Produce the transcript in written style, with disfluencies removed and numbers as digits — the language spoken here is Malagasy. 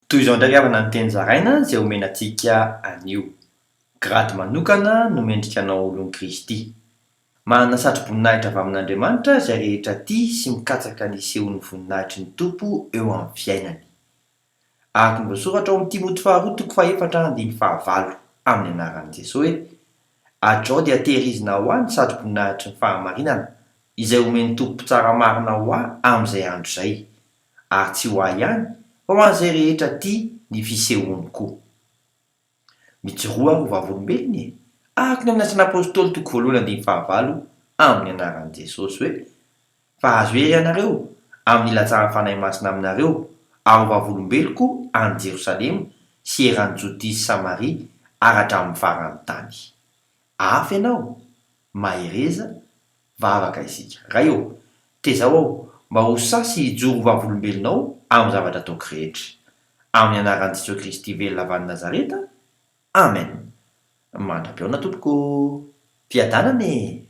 Toy izao indray ry havana ny teny zaraina izay omena antsika anio. Grady manokana no mendrika anao olon'i Kristy. Manana satroboninahitra avy amin'Andriamanitra izay rehetra tia sy mikatsaka ny hisehoan'ny voninahitry ny Tompo eo amin'ny fiainany. Araka ny voasoratra ao amin'ny Timoty faharoa toko fahefatra andininy fahavalo amin'ny anaran'i Jesoa hoe, Hatrao dia tehirizina ho ahy ny satroboninahitry ny fahamarinana, izay homen'ny Tompo mpitsara marina ho ahy amin'izay andro izay. ary tsy ho ahy ihany fa ho an'izay rehetra tia ny fisehoany koa. Mijoroa ho vavolombelona e! Araka ny amin'ny Asan'ny Apostoly toko voalohany andininy fahavalo amin'ny anaran'i Jesosy hoe, Fa azo hery ianareo amin'ny hilatsahan'ny Fanahy Masina aminareo, ary ho vavolombeloko any Jerosalema sy eran'i Jodia sy Samaria ary hatramin'ny faran'ny tany. Hafa ianao? Mahereza, Vavaka isika. Ray ô, tezao aho mba ho sahy sy hijoro ho vavolombelonao amin'ny zavatra ataoko rehetra. Amin'ny anaran'i Jesoa Kristy velona avy any Nazareta, Amen. Mandra-pihaona tompoko ô. Fiadanana e!